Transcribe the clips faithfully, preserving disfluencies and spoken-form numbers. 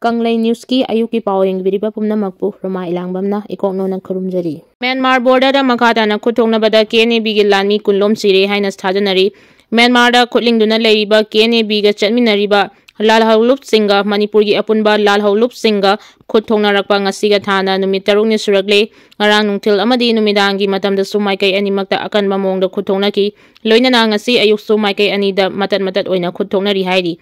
ꯀꯪꯂꯩ ꯅ꯭ꯌꯨꯁꯀꯤ ꯑꯌꯨꯛꯀꯤ ꯄꯥꯎ ꯌꯦꯡꯕꯤꯔꯤꯕ ꯄꯨꯝꯅꯃꯛꯄꯨ ꯔꯣꯃꯥ ꯏꯂꯥꯡꯕꯝꯅ ꯏꯀꯣꯛꯅꯣꯅ ꯈꯨꯔꯨꯝꯖꯔꯤ꯫ ꯃ꯭ꯌꯥꯟꯃꯥꯔ ꯕꯣꯔꯗꯔꯗ ꯃꯈꯥ ꯇꯥꯅ ꯈꯨꯠ ꯊꯣꯛꯅꯕꯗ ꯀꯦ ꯑꯦꯟ ꯑꯦ ꯕꯤꯒꯤ ꯂꯥꯟꯃꯤ ꯀꯨꯟꯂꯣꯝ ꯁꯤꯔꯦ ꯍꯥꯏꯅ ꯊꯥꯖꯅꯔꯤ꯫ ꯃ꯭ꯌꯥꯟꯃꯥꯔꯗ ꯈꯨꯠꯂꯤꯡꯗꯨꯅ ꯂꯩꯔꯤꯕ ꯀꯦ ꯑꯦꯟ ꯑꯦ ꯕꯤꯒ ꯆꯠꯃꯤꯟꯅꯔꯤꯕ ꯂꯥꯜꯍꯧꯂꯨꯞꯁꯤꯡꯒ ꯃꯅꯤꯄꯨꯔꯒꯤ ꯑꯄꯨꯟꯕ ꯂꯥꯜꯍꯧꯂꯨꯞꯁꯤꯡꯒ ꯈꯨꯠ ꯊꯣꯛꯅꯔꯛꯄ ꯉꯁꯤꯒ ꯊꯥꯅ ꯅꯨꯃꯤꯠ ꯇꯔꯨꯛꯅꯤ ꯁꯨꯔꯛꯂꯦ꯫ ꯉꯔꯥꯡ ꯅꯨꯡꯊꯤꯜ ꯑꯃꯗꯤ ꯅꯨꯃꯤꯗꯥꯡꯒꯤ ꯃꯇꯝꯗꯁꯨ ꯃꯥꯏꯀꯩ ꯑꯅꯤꯃꯛꯇ ꯑꯀꯟꯕ ꯃꯑꯣꯡꯗ ꯈꯨꯠ ꯊꯣꯛꯅꯈꯤ꯫ ꯂꯣꯏꯅꯅ ꯉꯁꯤ ꯑꯌꯨꯛꯁꯨ ꯃꯥꯏꯀꯩ ꯑꯅꯤꯗ ꯃꯇꯠ ꯃꯇꯠ ꯑꯣꯏꯅ ꯈꯨꯠ ꯊꯣꯛꯅꯔꯤ ꯍꯥꯏꯔꯤ꯫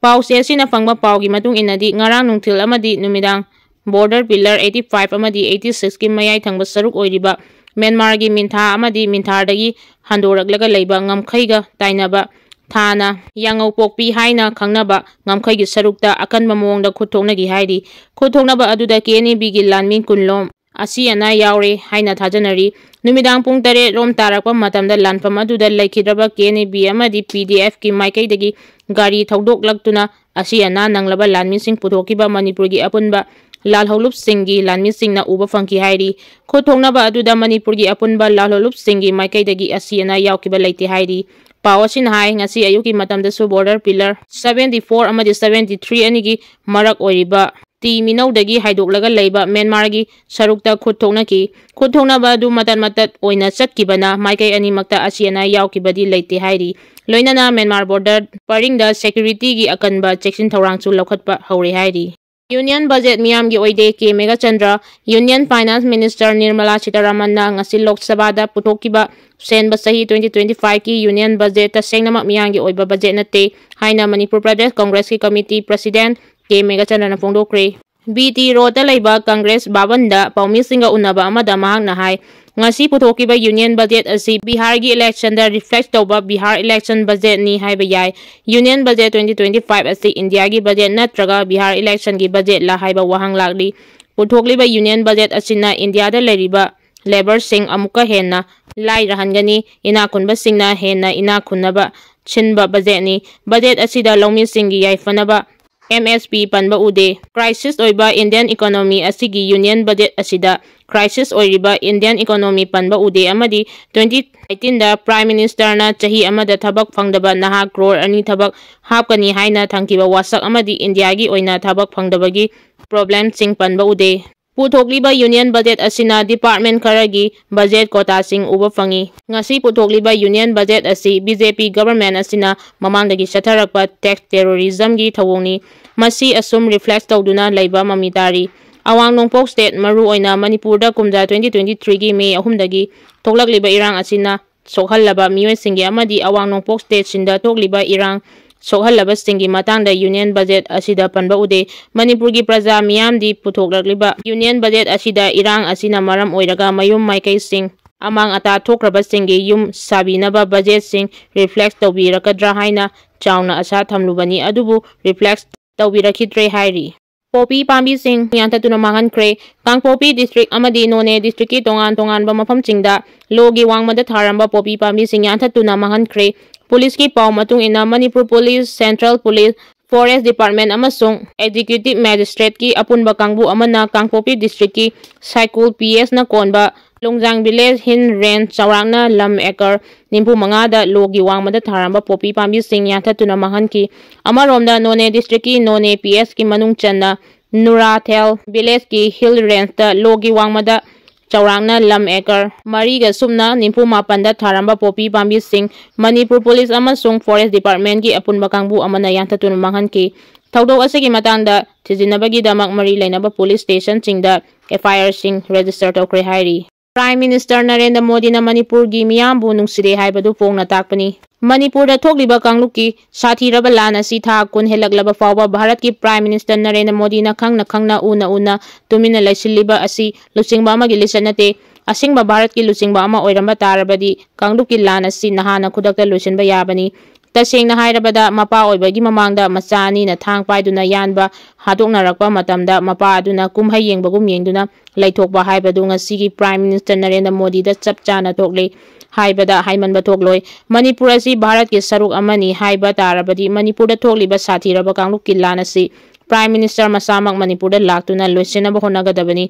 ꯄꯥꯎꯆꯦ ꯑꯁꯤꯅ ꯐꯪꯕ ꯄꯥꯎꯒꯤ ꯃꯇꯨꯡ ꯏꯟꯅꯗꯤ, ꯉꯔꯥꯡ ꯅꯨꯡꯊꯤꯜ ꯑꯃꯗꯤ ꯅꯨꯃꯤꯗꯥꯡ ꯕꯣꯔꯗꯔ ꯄꯤꯂꯔ eighty five ꯑꯃꯗꯤ eighty six ꯀꯤ ꯃꯌꯥꯏ ꯊꯪꯕ ꯁꯔꯨꯛ ꯑꯣꯏꯔꯤꯕ ꯃ꯭ꯌꯥꯟꯃꯥꯔꯒꯤ ꯃꯤꯟꯊꯥ ꯑꯃꯗꯤ ꯃꯤꯟꯊꯥꯔꯗꯒꯤ ꯍꯟꯗꯣꯔꯛꯂꯒ ꯂꯩꯕ ꯉꯝꯈꯩꯒ ꯇꯥꯏꯅꯕ ꯊꯥꯅ ꯌꯥꯉꯧꯄꯣꯛꯄꯤ ꯍꯥꯏꯅ ꯈꯪꯅꯕ ꯉꯝꯈꯩꯒꯤ ꯁꯔꯨꯛꯇ ꯑꯀꯟꯕ ꯃꯑꯣꯡꯗ ꯈꯨꯠ ꯊꯣꯛꯅꯈꯤ ꯍꯥꯏꯔꯤ꯫ ꯈꯨꯠ ꯊꯣꯛꯅꯕ ꯑꯗꯨꯗ ꯀꯦ ꯑꯦꯟ ꯑꯦ ꯕꯤꯒꯤ ꯂꯥꯟꯃꯤ ꯀꯨꯟꯂꯣꯝ ꯑꯁꯤ ꯑꯅꯥ ꯌꯥꯎꯔꯦ ꯍꯥꯏꯅ ꯊꯥꯖꯅꯔꯤ꯫ ꯅꯨꯃꯤꯗꯥꯡ ꯄꯨꯡ ꯇꯔꯦꯠ ꯔꯣꯝ ꯇꯥꯔꯛꯄ ꯃꯇꯝꯗ ꯂꯥꯟꯐꯝ ꯑꯗꯨꯗ ꯂꯩꯈꯤꯗ꯭ꯔꯕ ꯀꯦ ꯑꯦꯟ ꯑꯦ ꯕꯤ ꯑꯃꯗꯤ ꯄꯤ ꯗꯤ ꯑꯦꯐꯀꯤ ꯃꯥꯏꯀꯩꯗꯒꯤ ꯒꯥꯔꯤ ꯊꯧꯗꯣꯛꯂꯛꯇꯨꯅ ꯑꯁꯤ ꯑꯅꯥ ꯅꯪꯂꯕ ꯂꯥꯟꯃꯤꯁꯤꯡ ꯄꯨꯊꯣꯛꯈꯤꯕ ꯃꯅꯤꯄꯨꯔꯒꯤ ꯑꯄꯨꯟꯕ ꯂꯥꯜꯍꯧꯂꯨꯞꯁꯤꯡꯒꯤ ꯂꯥꯟꯃꯤꯁꯤꯡꯅ ꯎꯕ ꯐꯪꯈꯤ ꯍꯥꯏꯔꯤ꯫ ꯈꯨꯠ ꯊꯣꯛꯅꯕ ꯑꯗꯨꯗ ꯃꯅꯤꯄꯨꯔꯒꯤ ꯑꯄꯨꯟꯕ ꯂꯥꯜꯍꯧꯂꯨꯞꯁꯤꯡꯒꯤ ꯃꯥꯏꯀꯩꯗꯒꯤ ꯑꯁꯤ ꯑꯅꯥ ꯌꯥꯎꯈꯤꯕ ꯂꯩꯇꯦ ꯍꯥꯏꯔꯤ꯫ ꯄꯥꯎ ꯑꯁꯤꯅ ꯍꯥꯏ, ꯉꯁꯤ ꯑꯌꯨꯛꯀꯤ ꯃꯇꯝꯗꯁꯨ ꯕꯣꯔꯗꯔ ꯄꯤꯂꯔ seventy four ꯑꯃꯗꯤ seventy three ꯑꯅꯤꯒꯤ ꯃꯔꯛ ꯑꯣꯏꯔꯤꯕ ꯇꯤ ꯃꯤꯅꯧꯗꯒꯤ ꯍꯥꯏꯗꯣꯛꯂꯒ ꯂꯩꯕ ꯃ꯭ꯌꯥꯟꯃꯥꯔꯒꯤ ꯁꯔꯨꯛꯇ ꯈꯨꯠ ꯊꯣꯛꯅꯈꯤ꯫ ꯈꯨꯠ ꯊꯣꯛꯅꯕ ꯑꯗꯨ ꯃꯇꯠ ꯃꯇꯠ ꯑꯣꯏꯅ ꯆꯠꯈꯤꯕꯅ ꯃꯥꯏꯀꯩ ꯑꯅꯤꯃꯛꯇ ꯑꯁꯤ ꯑꯅꯥ ꯌꯥꯎꯈꯤꯕꯗꯤ ꯂꯩꯇꯦ ꯍꯥꯏꯔꯤ꯫ ꯂꯣꯏꯅꯅ ꯃ꯭ꯌꯥꯟꯃꯥꯔ ꯕꯣꯔꯗꯔ ꯄꯔꯤꯡꯗ ꯁꯦꯀ꯭ꯌꯨꯔꯤꯇꯤꯒꯤ ꯑꯀꯟꯕ ꯆꯦꯛꯁꯤꯟ ꯊꯧꯔꯥꯡꯁꯨ ꯂꯧꯈꯠꯄ ꯍꯧꯔꯦ ꯍꯥꯏꯔꯤ꯫ ꯌꯨꯅꯤꯌꯟ ꯕꯖꯦꯠ ꯃꯤꯌꯥꯝꯒꯤ ꯑꯣꯏꯗꯦ, ꯀꯦ Meghachandra. Union finance minister Nirmala ꯁꯤꯇꯥꯔꯥꯃꯟꯅ ꯉꯁꯤ ꯂꯣꯛ ꯁꯚꯥꯗ ꯄꯨꯊꯣꯛꯈꯤꯕ ꯁꯦꯟꯕ ꯆꯍꯤ twenty twenty five ꯀꯤ ꯌꯨꯅꯤꯌꯟ ꯕꯖꯦꯠ ꯇꯁꯦꯡꯅꯃꯛ ꯃꯤꯌꯥꯝꯒꯤ ꯑꯣꯏꯕ ꯕꯖꯦꯠ ꯅꯠꯇꯦ ꯍꯥꯏꯅ ꯃꯅꯤꯄꯨꯔ ꯄ꯭ꯔꯗꯦꯁ ꯀꯪꯒ꯭ꯔꯦꯁꯀꯤ ꯀꯃꯤꯇꯤ ꯄ꯭ꯔꯁꯤꯗꯦꯟ ꯀꯦ ꯃꯦꯘꯆꯟꯗ꯭ꯔꯅ ꯐꯣꯡꯗꯣꯛꯈ꯭ꯔꯦ꯫ ꯕꯤ ꯇꯤ ꯔꯣꯗꯇ ꯂꯩꯕ ꯀꯪꯒ꯭ꯔꯦꯁ ꯚꯕꯟꯗ ꯄꯥꯎꯃꯤꯁꯤꯡꯒ ꯎꯅꯕ ꯑꯃꯗ ꯃꯍꯥꯛꯅ ꯍꯥꯏ, ꯉꯁꯤ ꯄꯨꯊꯣꯛꯈꯤꯕ ꯌꯨꯅꯤꯌꯟ ꯕꯖꯦꯠ ꯑꯁꯤ ꯕꯤꯍꯥꯔꯒꯤ ꯏꯂꯦꯛꯁꯟꯗ ꯔꯤꯐ꯭ꯂꯦꯛ ꯇꯧꯕ ꯕꯤꯍꯥꯔ ꯏꯂꯦꯛꯁꯟ ꯕꯖꯦꯠꯅꯤ ꯍꯥꯏꯕ ꯌꯥꯏ꯫ Union budget twenty twenty five ꯑꯁꯤ ꯏꯟꯗꯤꯌꯥꯒꯤ ꯕꯖꯦꯠ ꯅꯠꯇ꯭ꯔꯒ ꯕꯤꯍꯥꯔ ꯏꯂꯦꯛꯁꯟꯒꯤ ꯕꯖꯦꯠꯂ ꯍꯥꯏꯕ ꯋꯥꯍꯪ ꯂꯥꯛꯂꯤ꯫ ꯄꯨꯊꯣꯛꯂꯤꯕ ꯌꯨꯅꯤꯌꯟ ꯕꯖꯦꯠ ꯑꯁꯤꯅ ꯏꯟꯗꯤꯌꯥꯗ ꯂꯩꯔꯤꯕ ꯂꯦꯕꯔꯁꯤꯡ ꯑꯃꯨꯛꯀ ꯍꯦꯟꯅ ꯂꯥꯏꯔꯍꯟꯒꯅꯤ, ꯏꯅꯥꯛ ꯈꯨꯟꯕꯁꯤꯡꯅ ꯍꯦꯟꯅ ꯏꯅꯥꯛ ꯈꯨꯟꯅꯕ ꯁꯤꯟꯕ ꯕꯖꯦꯠꯅꯤ꯫ ꯕꯖꯦꯠ ꯑꯁꯤꯗ ꯂꯧꯃꯤꯁꯤꯡꯒꯤ ꯌꯥꯏꯐꯅꯕ M S P ꯄꯟꯕ ꯎꯗꯦ꯫ Crisis ꯑꯣꯏꯕ Indian economy ꯑꯁꯤꯒꯤ union budget ꯑꯁꯤꯗ crisis ꯑꯣꯏꯔꯤꯕ Indian economy ꯄꯟꯕ ꯎꯗꯦ ꯑꯃꯗꯤ twenty eighteen ꯗ Prime Minister ꯅ ꯆꯍꯤ ꯑꯃꯗ ꯊꯕꯛ ꯐꯪꯗꯕ ꯅꯍꯥ ꯀ꯭ꯔꯣꯔ ꯑꯅꯤ ꯊꯕꯛ ꯍꯥꯞꯀꯅꯤ ꯍꯥꯏꯅ ꯊꯝꯈꯤꯕ ꯋꯥꯁꯛ ꯑꯃꯗꯤ ꯏꯟꯗꯤꯌꯥꯒꯤ ꯑꯣꯏꯅ ꯊꯕꯛ ꯐꯪꯗꯕꯒꯤ problem ꯁꯤꯡ ꯄꯟꯕ ꯎꯗꯦ꯫ ꯄꯨꯊꯣꯛꯂꯤꯕ union budget ꯑꯁꯤꯅ department ꯈꯔꯒꯤ budget quota ꯁꯤꯡ ꯎꯕ ꯐꯪꯏ꯫ ꯉꯁꯤ ꯄꯨꯊꯣꯛꯂꯤꯕ union budget ꯑꯁꯤ B J P government ꯑꯁꯤꯅ ꯃꯃꯥꯡꯗꯒꯤ ꯆꯠꯊꯔꯛꯄ tax terrorism ꯒꯤ ꯊꯧꯑꯣꯡꯅꯤ꯫ ꯃꯁꯤ ꯑꯁꯨꯝ reflect ꯇꯧꯗꯨꯅ ꯂꯩꯕ ꯃꯃꯤ ꯇꯥꯔꯤ꯫ ꯑꯋꯥꯡ ꯅꯣꯡꯄꯣꯛ state, ꯃꯔꯨ ꯑꯣꯏꯅ ꯃꯅꯤꯄꯨꯔꯗ ꯀꯨꯝꯖꯥ twenty twenty-three ꯒꯤ May ꯑꯍꯨꯝꯗꯒꯤ ꯊꯣꯛꯂꯛꯂꯤꯕ ꯏꯔꯥꯡ ꯑꯁꯤꯅ ꯁꯣꯛꯍꯜꯂꯕ ꯃꯤꯑꯣꯏꯁꯤꯡꯒꯤ ꯑꯃꯗꯤ ꯑꯋꯥꯡ ꯅꯣꯡꯄꯣꯛ state ꯁꯤꯡꯗ ꯊꯣꯛꯂꯤꯕ ꯏꯔꯥꯡ ꯁꯣꯛꯍꯜꯂꯕꯁꯤꯡꯒꯤ ꯃꯇꯥꯡꯗ union budget ꯑꯁꯤꯗ ꯄꯟꯕ ꯎꯗꯦ꯫ ꯃꯅꯤꯄꯨꯔꯒꯤ ꯄ꯭ꯔꯖꯥ ꯃꯤꯌꯥꯝꯗꯤ ꯄꯨꯊꯣꯛꯂꯛꯂꯤꯕ union budget ꯑꯁꯤꯗ ꯏꯔꯥꯡ ꯑꯁꯤꯅ ꯃꯔꯝ ꯑꯣꯏꯔꯒ ꯃꯌꯨꯝ ꯃꯥꯏꯀꯩꯁꯤꯡ, ꯑꯃꯥꯡ ꯑꯇꯥ ꯊꯣꯛꯈ꯭ꯔꯕꯁꯤꯡꯒꯤ ꯌꯨꯝ ꯁꯥꯕꯤꯅꯕ budget ꯁꯤꯡ reflect ꯇꯧꯕꯤꯔꯛꯀꯗ꯭ꯔꯥ ꯍꯥꯏꯅ ꯆꯥꯎꯅ ꯑꯁꯥ ꯊꯝꯂꯨꯕꯅꯤ, ꯑꯗꯨꯕꯨ reflect ꯇꯧꯕꯤꯔꯛꯈꯤꯗ꯭ꯔꯦ ꯍꯥꯏꯔꯤ꯫ ꯄꯣꯄꯤ ꯄꯥꯝꯕꯤꯁꯤꯡ ꯌꯥꯟꯊꯠꯇꯨꯅ ꯃꯥꯡꯍꯟꯈ꯭ꯔꯦ꯫ ꯀꯥꯡꯄꯣꯛꯄꯤ district ꯑꯃꯗꯤ ꯅꯣꯅꯦ district ꯀꯤ ꯇꯣꯉꯥꯟ ꯇꯣꯉꯥꯟꯕ ꯃꯐꯝꯁꯤꯡꯗ ꯂꯣꯒꯤ ꯋꯥꯡꯃꯗ ꯊꯥꯔꯝꯕ ꯄꯣꯄꯤ ꯄꯥꯝꯕꯤꯁꯤꯡ ꯌꯥꯟꯊꯠꯇꯨꯅ ꯃꯥꯡꯍꯟꯈ꯭ꯔꯦ꯫ Police ꯀꯤ ꯄꯥꯎ ꯃꯇꯨꯡ ꯏꯟꯅ, Manipur Police, Central Police, Forest Department ꯑꯃꯁꯨꯡ Executive Magistrate ꯀꯤ ꯑꯄꯨꯟꯕ ꯀꯥꯡꯕꯨ ꯑꯃꯅ ꯀꯥꯡꯄꯣꯛꯄꯤ district ꯀꯤ ꯁꯥꯏꯀꯨꯜ P S ꯅ ꯀꯣꯟꯕ ꯂꯣꯡꯖꯥꯡ village hill range ꯆꯥꯎꯔꯥꯛꯅ ꯂꯝ acre ꯅꯤꯐꯨ ꯃꯉꯥꯗ ꯂꯣꯒꯤ ꯋꯥꯡꯃꯗ ꯊꯥꯔꯝꯕ ꯄꯣꯄꯤ ꯄꯥꯝꯕꯤꯁꯤꯡ ꯌꯥꯟꯊꯠꯇꯨꯅ ꯃꯥꯡꯍꯟꯈꯤ꯫ ꯑꯃꯔꯣꯝꯗ, ꯅꯣꯅꯦ district ꯀꯤ ꯅꯣꯅꯦ P S ꯀꯤ ꯃꯅꯨꯡ ꯆꯟꯅ ꯅꯨꯔꯥꯊꯦꯜ village ꯀꯤ hill range ꯇ ꯂꯣꯒꯤ ꯋꯥꯡꯃꯗ ꯆꯥꯎꯔꯥꯛꯅ ꯂꯝ acre ꯃꯔꯤꯒ ꯁꯨꯞꯅ ꯅꯤꯐꯨ ꯃꯥꯄꯟꯗ ꯊꯥꯔꯝꯕ ꯄꯣꯄꯤ ꯄꯥꯝꯕꯤꯁꯤꯡ ꯃꯅꯤꯄꯨꯔ Police ꯑꯃꯁꯨꯡ Forest Department ꯀꯤ ꯑꯄꯨꯟꯕ ꯀꯥꯡꯕꯨ ꯑꯃꯅ ꯌꯥꯟꯊꯠꯇꯨꯅ ꯃꯥꯡꯍꯟꯈꯤ꯫ ꯊꯧꯗꯣꯛ ꯑꯁꯤꯒꯤ ꯃꯇꯥꯡꯗ ꯊꯤꯖꯤꯟꯅꯕꯒꯤꯗꯃꯛ ꯃꯔꯤ ꯂꯩꯅꯕ police station ꯁꯤꯡꯗ F I R ꯁꯤꯡ register ꯇꯧꯈ꯭ꯔꯦ ꯍꯥꯏꯔꯤ꯫ Prime Minister ꯅꯔꯦꯟꯗ꯭ꯔ ꯃꯣꯗꯤꯅ ꯃꯅꯤꯄꯨꯔꯒꯤ ꯃꯤꯌꯥꯝꯕꯨ ꯅꯨꯡꯁꯤꯔꯦ ꯍꯥꯏꯕꯗꯨ ꯐꯣꯡꯅ ꯇꯥꯛꯄꯅꯤ꯫ ꯃꯅꯤꯄꯨꯔꯗ ꯊꯣꯛꯂꯤꯕ ꯀꯥꯡꯂꯨꯞꯀꯤ ꯁꯥꯊꯤꯔꯕ ꯂꯥꯟ ꯑꯁꯤ ꯊꯥ ꯀꯨꯟ ꯍꯦꯜꯂꯛꯂꯕ ꯐꯥꯎꯕ ꯚꯥꯔꯠꯀꯤ Prime Minister ꯅꯔꯦꯟꯗ꯭ꯔ ꯃꯣꯗꯤꯅ ꯈꯪꯅ ꯈꯪꯅ, ꯎꯅ ꯎꯅ, ꯇꯨꯃꯤꯟꯅ ꯂꯩꯁꯤꯜꯂꯤꯕ ꯑꯁꯤ ꯂꯨꯆꯤꯡꯕ ꯑꯃꯒꯤ ꯂꯤꯆꯠ ꯅꯠꯇꯦ꯫ ꯑꯁꯦꯡꯕ ꯚꯥꯔꯠꯀꯤ ꯂꯨꯆꯤꯡꯕ ꯑꯃ ꯑꯣꯏꯔꯝꯕ ꯇꯥꯔꯕꯗꯤ ꯀꯥꯡꯂꯨꯞꯀꯤ ꯂꯥꯟ ꯑꯁꯤ ꯅꯍꯥꯟꯅ ꯈꯨꯗꯛꯇ ꯂꯣꯏꯁꯤꯟꯕ ꯌꯥꯕꯅꯤ꯫ ꯇꯁꯦꯡꯅ ꯍꯥꯏꯔꯕꯗ, ꯃꯄꯥ ꯑꯣꯏꯕꯒꯤ ꯃꯃꯥꯡꯗ ꯃꯆꯥ ꯑꯅꯤꯅ ꯊꯥꯡ ꯄꯥꯏꯗꯨꯅ ꯌꯥꯟꯕ ꯍꯥꯠꯇꯣꯛꯅꯔꯛꯄ ꯃꯇꯝꯗ, ꯃꯄꯥ ꯑꯗꯨꯅ ꯀꯨꯝꯍꯩ ꯌꯦꯡꯕꯒꯨꯝ ꯌꯦꯡꯗꯨꯅ ꯂꯩꯊꯣꯛꯄ ꯍꯥꯏꯕꯗꯨ ꯉꯁꯤꯒꯤ Prime Minister ꯅꯔꯦꯟꯗ꯭ꯔ ꯃꯣꯗꯤꯗ ꯆꯞ ꯆꯥꯅ ꯊꯣꯛꯂꯤ꯫ ꯍꯥꯏꯕꯗ ꯍꯥꯏꯃꯟꯕ ꯊꯣꯛꯂꯣꯏ꯫ ꯃꯅꯤꯄꯨꯔ ꯑꯁꯤ ꯚꯥꯔꯠꯀꯤ ꯁꯔꯨꯛ ꯑꯃꯅꯤ ꯍꯥꯏꯕ ꯇꯥꯔꯕꯗꯤ ꯃꯅꯤꯄꯨꯔꯗ ꯊꯣꯛꯂꯤꯕ ꯁꯥꯊꯤꯔꯕ ꯀꯥꯡꯂꯨꯞꯀꯤ ꯂꯥꯟ ꯑꯁꯤ Prime Minister ꯃꯁꯥꯃꯛ ꯃꯅꯤꯄꯨꯔꯗ ꯂꯥꯛꯇꯨꯅ ꯂꯣꯏꯁꯤꯟꯅꯕ ꯍꯣꯠꯅꯒꯗꯕꯅꯤ꯫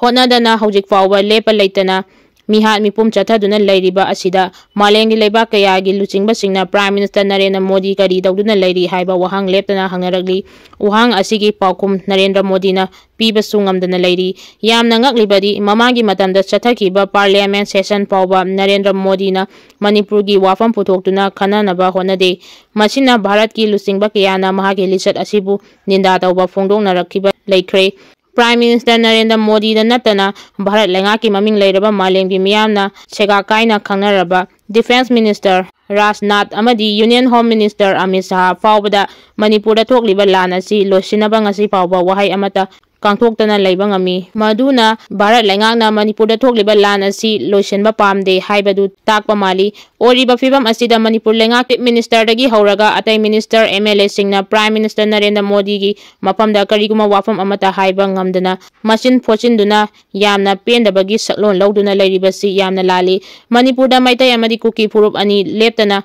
ꯍꯣꯠꯅꯗꯅ ꯍꯧꯖꯤꯛ ꯐꯥꯎꯕ ꯂꯦꯞꯄ ꯂꯩꯇꯅ ꯃꯤꯍꯥꯠ ꯃꯤꯄꯨꯝ ꯆꯠꯊꯗꯨꯅ ꯂꯩꯔꯤꯕ ꯑꯁꯤꯗ ꯃꯥꯂꯦꯝꯒꯤ ꯂꯩꯕꯥꯛ ꯀꯌꯥꯒꯤ ꯂꯨꯆꯤꯡꯕꯁꯤꯡꯅ Prime Minister ꯅꯔꯦꯟꯗ꯭ꯔ ꯃꯣꯗꯤ ꯀꯔꯤ ꯇꯧꯗꯨꯅ ꯂꯩꯔꯤ ꯍꯥꯏꯕ ꯋꯥꯍꯪ ꯂꯦꯞꯇꯅ ꯍꯪꯅꯔꯛꯂꯤ꯫ ꯋꯥꯍꯪ ꯑꯁꯤꯒꯤ ꯄꯥꯎꯈꯨꯝ ꯅꯔꯦꯟꯗ꯭ꯔ ꯃꯣꯗꯤꯅ ꯄꯤꯕꯁꯨ ꯉꯝꯗꯅ ꯂꯩꯔꯤ꯫ ꯌꯥꯝꯅ ꯉꯛꯂꯤꯕꯗꯤ ꯃꯃꯥꯡꯒꯤ ꯃꯇꯝꯗ ꯆꯠꯊꯈꯤꯕ Parliament session ꯐꯥꯎꯕ ꯅꯔꯦꯟꯗ꯭ꯔ ꯃꯣꯗꯤꯅ ꯃꯅꯤꯄꯨꯔꯒꯤ ꯋꯥꯐꯝ ꯄꯨꯊꯣꯛꯇꯨꯅ ꯈꯟꯅꯅꯕ ꯍꯣꯠꯅꯗꯦ꯫ ꯃꯁꯤꯅ ꯚꯥꯔꯠꯀꯤ ꯂꯨꯆꯤꯡꯕ ꯀꯌꯥꯅ ꯃꯍꯥꯛꯀꯤ ꯂꯤꯆꯠ ꯑꯁꯤꯕꯨ ꯅꯤꯟꯗꯥ ꯇꯧꯕ ꯐꯣꯡꯗꯣꯛꯅꯔꯛꯈꯤꯕ ꯂꯩꯈ꯭ꯔꯦ꯫ Prime Minister ꯅꯔꯦꯟꯗ꯭ꯔ ꯃꯣꯗꯤꯗ ꯅꯠꯇꯅ ꯚꯥꯔꯠ ꯂꯩꯉꯥꯛꯀꯤ ꯃꯃꯤꯡ ꯂꯩꯔꯕ ꯃꯥꯂꯦꯝꯒꯤ ꯃꯤꯌꯥꯝꯅ ꯁꯦꯒꯥꯛ ꯀꯥꯏꯅ ꯈꯪꯅꯔꯕ Defence Minister ꯔꯥꯖꯅꯥꯊ ꯑꯃꯗꯤ Union Home Minister Amit Shah ꯐꯥꯎꯕꯗ ꯃꯅꯤꯄꯨꯔꯗ ꯊꯣꯛꯂꯤꯕ ꯂꯥꯟ ꯑꯁꯤ ꯂꯣꯏꯁꯤꯟꯅꯕ ꯉꯁꯤ ꯐꯥꯎꯕ ꯋꯥꯍꯩ ꯑꯃꯠꯇ ꯀꯥꯡꯊꯣꯛꯇꯅ ꯂꯩꯕ ꯉꯝꯃꯤ꯫ ꯃꯗꯨꯅ ꯚꯥꯔꯠ ꯂꯩꯉꯥꯛꯅ ꯃꯅꯤꯄꯨꯔꯗ ꯊꯣꯛꯂꯤꯕ ꯂꯥꯟ ꯑꯁꯤ ꯂꯣꯏꯁꯤꯟꯕ ꯄꯥꯝꯗꯦ ꯍꯥꯏꯕꯗꯨ ꯇꯥꯛꯄ ꯃꯥꯜꯂꯤ꯫ ꯑꯣꯏꯔꯤꯕ ꯐꯤꯕꯝ ꯑꯁꯤꯗ ꯃꯅꯤꯄꯨꯔ ꯂꯩꯉꯥꯛ Chief Minister ꯗꯒꯤ ꯍꯧꯔꯒ ꯑꯇꯩ Minister, M L A ꯁꯤꯡꯅ Prime Minister ꯅꯔꯦꯟꯗ꯭ꯔ ꯃꯣꯗꯤꯒꯤ ꯃꯐꯝꯗ ꯀꯔꯤꯒꯨꯝꯕ ꯋꯥꯐꯝ ꯑꯃꯠꯇ ꯍꯥꯏꯕ ꯉꯝꯗꯅ ꯃꯆꯤꯟ ꯐꯣꯠꯆꯤꯟꯗꯨꯅ ꯌꯥꯝꯅ ꯄꯦꯟꯗꯕꯒꯤ ꯁꯛꯂꯣꯟ ꯂꯧꯗꯨꯅ ꯂꯩꯔꯤꯕꯁꯤ ꯌꯥꯝꯅ ꯂꯥꯜꯂꯤ꯫ ꯃꯅꯤꯄꯨꯔꯗ ꯃꯩꯇꯩ ꯑꯃꯗꯤ ꯀꯨꯀꯤ ꯐꯨꯔꯨꯞ ꯑꯅꯤ ꯂꯦꯞꯇꯅ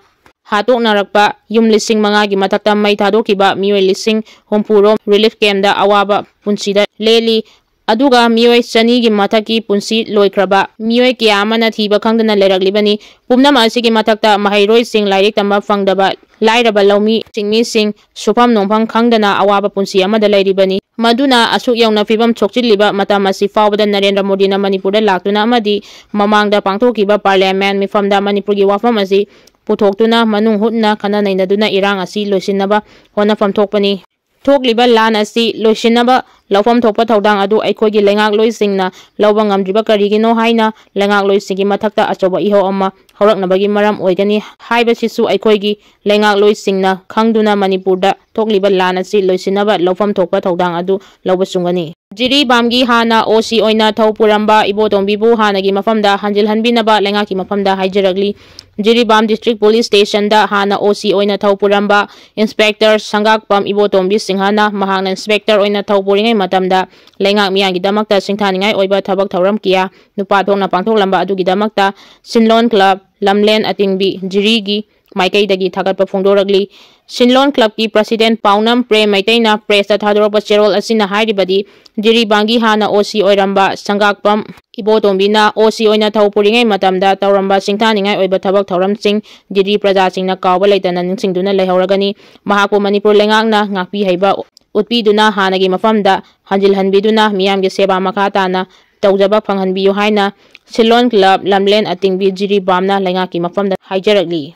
ꯍꯥꯠꯇꯣꯛꯅꯔꯛꯄ, ꯌꯨꯝ ꯂꯤꯁꯤꯡ ꯃꯉꯥꯒꯤ ꯃꯊꯛꯇ ꯃꯩ ꯊꯥꯗꯣꯛꯈꯤꯕ, ꯃꯤꯑꯣꯏ ꯂꯤꯁꯤꯡ ꯍꯨꯝꯐꯨ ꯔꯣꯝ relief camp ꯗ ꯑꯋꯥꯕ ꯄꯨꯟꯁꯤꯗ ꯂꯦꯜꯂꯤ꯫ ꯑꯗꯨꯒ ꯃꯤꯑꯣꯏ ꯆꯅꯤꯒꯤ ꯃꯊꯛꯀꯤ ꯄꯨꯟꯁꯤ ꯂꯣꯏꯈ꯭ꯔꯕ, ꯃꯤꯑꯣꯏ ꯀꯌꯥ ꯑꯃꯅ ꯊꯤꯕ ꯈꯪꯗꯅ ꯂꯩꯔꯛꯂꯤꯕꯅꯤ꯫ ꯄꯨꯝꯅꯃꯛ ꯑꯁꯤꯒꯤ ꯃꯊꯛꯇ ꯃꯍꯩꯔꯣꯏꯁꯤꯡ ꯂꯥꯏꯔꯤꯛ ꯇꯝꯕ ꯐꯪꯗꯕ, ꯂꯥꯏꯔꯕ ꯂꯧꯃꯤ, ꯁꯤꯟꯃꯤꯁꯤꯡ ꯁꯨꯐꯝ ꯅꯣꯝꯐꯝ ꯈꯪꯗꯅ ꯑꯋꯥꯕ ꯄꯨꯟꯁꯤ ꯑꯃꯗ ꯂꯩꯔꯤꯕꯅꯤ꯫ ꯃꯗꯨꯅ ꯑꯁꯨꯛ ꯌꯧꯅ ꯐꯤꯕꯝ ꯁꯣꯛꯆꯤꯜꯂꯤꯕ ꯃꯇꯝ ꯑꯁꯤ ꯐꯥꯎꯕꯗ ꯅꯔꯦꯟꯗ꯭ꯔ ꯃꯣꯗꯤꯅ ꯃꯅꯤꯄꯨꯔꯗ ꯂꯥꯛꯇꯨꯅ ꯑꯃꯗꯤ ꯃꯃꯥꯡꯗ ꯄꯥꯡꯊꯣꯛꯈꯤꯕ Parliament ꯃꯤꯐꯝꯗ ꯃꯅꯤꯄꯨꯔꯒꯤ ꯋꯥꯐꯝ ꯑꯁꯤ ꯄꯨꯊꯣꯛꯇꯨꯅ ꯃꯅꯨꯡ ꯍꯨꯠꯅ ꯈꯟꯅ ꯅꯩꯅꯗꯨꯅ ꯏꯔꯥꯡ ꯑꯁꯤ ꯂꯣꯏꯁꯤꯟꯅꯕ ꯍꯣꯠꯅꯐꯝ ꯊꯣꯛꯄꯅꯤ꯫ ꯊꯣꯛꯂꯤꯕ ꯂꯥꯟ ꯑꯁꯤ ꯂꯣꯏꯁꯤꯟꯅꯕ ꯂꯧꯐꯝ ꯊꯣꯛꯄ ꯊꯧꯗꯥꯡ ꯑꯗꯨ ꯑꯩꯈꯣꯏꯒꯤ ꯂꯩꯉꯥꯛꯂꯣꯏꯁꯤꯡꯅ ꯂꯧꯕ ꯉꯝꯗ꯭ꯔꯤꯕ ꯀꯔꯤꯒꯤꯅꯣ ꯍꯥꯏꯅ ꯂꯩꯉꯥꯛꯂꯣꯏꯁꯤꯡꯒꯤ ꯃꯊꯛꯇ ꯑꯆꯧꯕ ꯏꯍꯧ ꯑꯃ ꯍꯧꯔꯛꯅꯕꯒꯤ ꯃꯔꯝ ꯑꯣꯏꯒꯅꯤ ꯍꯥꯏꯕꯁꯤꯁꯨ ꯑꯩꯈꯣꯏꯒꯤ ꯂꯩꯉꯥꯛꯂꯣꯏꯁꯤꯡꯅ ꯈꯪꯗꯨꯅ ꯃꯅꯤꯄꯨꯔꯗ ꯊꯣꯛꯂꯤꯕ ꯂꯥꯟ ꯑꯁꯤ ꯂꯣꯏꯁꯤꯟꯅꯕ ꯂꯧꯐꯝ ꯊꯣꯛꯄ ꯊꯧꯗꯥꯡ ꯑꯗꯨ ꯂꯧꯕ ꯆꯨꯝꯒꯅꯤ꯫ ꯖꯤꯔꯤꯕꯥꯝꯒꯤ ꯍꯥꯟꯅ O C ꯑꯣꯏꯅ ꯊꯧ ꯄꯨꯔꯝꯕ ꯏꯕꯣꯇꯣꯝꯕꯤꯕꯨ ꯍꯥꯟꯅꯒꯤ ꯃꯐꯝꯗ ꯍꯟꯖꯤꯜꯍꯟꯕꯤꯅꯕ ꯂꯩꯉꯥꯛꯀꯤ ꯃꯐꯝꯗ ꯍꯥꯏꯖꯔꯛꯂꯤ꯫ ꯖꯤꯔꯤꯕꯥꯝ District Police Station ꯗ ꯍꯥꯟꯅ O C ꯑꯣꯏꯅ ꯊꯧ ꯄꯨꯔꯝꯕ Inspector ꯁꯪꯒꯥꯛꯄꯝ ꯏꯕꯣꯇꯣꯝꯕꯤ ꯁꯤꯡꯍꯅ ꯃꯍꯥꯛꯅ Inspector ꯑꯣꯏꯅ ꯊꯧ ꯄꯨꯔꯤꯉꯩ ꯃꯇꯝꯗ ꯂꯩꯉꯥꯛ ꯃꯤꯌꯥꯝꯒꯤꯗꯃꯛꯇ ꯁꯤꯡꯊꯥꯅꯤꯡꯉꯥꯏ ꯑꯣꯏꯕ ꯊꯕꯛ ꯊꯧꯔꯝ ꯀꯌꯥ ꯅꯨꯄꯥ ꯊꯣꯛꯅ ꯄꯥꯡꯊꯣꯛꯂꯝꯕ ꯑꯗꯨꯒꯤꯗꯃꯛꯇ ꯁꯤꯟꯂꯣꯟ ꯀ꯭ꯂꯕ ꯂꯝꯂꯦꯟ ꯑꯇꯤꯡꯕꯤ ꯖꯤꯔꯤꯒꯤ ꯃꯥꯏꯀꯩꯗꯒꯤ ꯊꯥꯒꯠꯄ ꯐꯣꯡꯗꯣꯔꯛꯂꯤ꯫ ꯁꯤꯟꯂꯣꯟ ꯀ꯭ꯂꯕꯀꯤ ꯄ꯭ꯔꯁꯤꯗꯦꯟ ꯄꯥꯎꯅꯝ ꯄ꯭ꯔꯦꯝ ꯃꯩꯇꯩꯅ ꯄ꯭ꯔꯦꯁꯇ ꯊꯥꯗꯣꯔꯛꯄ ꯆꯦꯔꯣꯜ ꯑꯁꯤꯅ ꯍꯥꯏꯔꯤꯕꯗꯤ, ꯖꯤꯔꯤꯕꯥꯝꯒꯤ ꯍꯥꯟꯅ ꯑꯣ ꯁꯤ ꯑꯣꯏꯔꯝꯕ ꯁꯪꯒꯥꯛꯄꯝ ꯏꯕꯣꯇꯣꯝꯕꯤꯅ ꯑꯣ ꯁꯤ ꯑꯣꯏꯅ ꯊꯧ ꯄꯨꯔꯤꯉꯩ ꯃꯇꯝꯗ ꯇꯧꯔꯝꯕ ꯁꯤꯡꯊꯥꯅꯤꯡꯉꯥꯏ ꯑꯣꯏꯕ ꯊꯕꯛ ꯊꯧꯔꯝꯁꯤꯡ ꯖꯤꯔꯤ ꯄ꯭ꯔꯖꯥꯁꯤꯡꯅ ꯀꯥꯎꯕ ꯂꯩꯇꯅ ꯅꯤꯡꯁꯤꯡꯗꯨꯅ ꯂꯩꯍꯧꯔꯒꯅꯤ꯫ ꯃꯍꯥꯛꯄꯨ ꯃꯅꯤꯄꯨꯔ ꯂꯩꯉꯥꯛꯅ ꯉꯥꯛꯄꯤ ꯍꯩꯕ ꯎꯠꯄꯤꯗꯨꯅ ꯍꯥꯟꯅꯒꯤ ꯃꯐꯝꯗ ꯍꯟꯖꯤꯜꯍꯟꯕꯤꯗꯨꯅ ꯃꯤꯌꯥꯝꯒꯤ ꯁꯦꯕꯥ ꯃꯈꯥ ꯇꯥꯅ ꯇꯧꯖꯕ ꯐꯪꯍꯟꯕꯤꯌꯨ ꯍꯥꯏꯅ ꯁꯤꯜꯂꯣꯟ ꯀ꯭ꯂꯕ ꯂꯝꯂꯦꯟ ꯑꯇꯤꯡꯕꯤ ꯖꯤꯔꯤꯕꯥꯝꯅ ꯂꯩꯉꯥꯛꯀꯤ ꯃꯐꯝꯗ ꯍꯥꯏꯖꯔꯛꯂꯤ꯫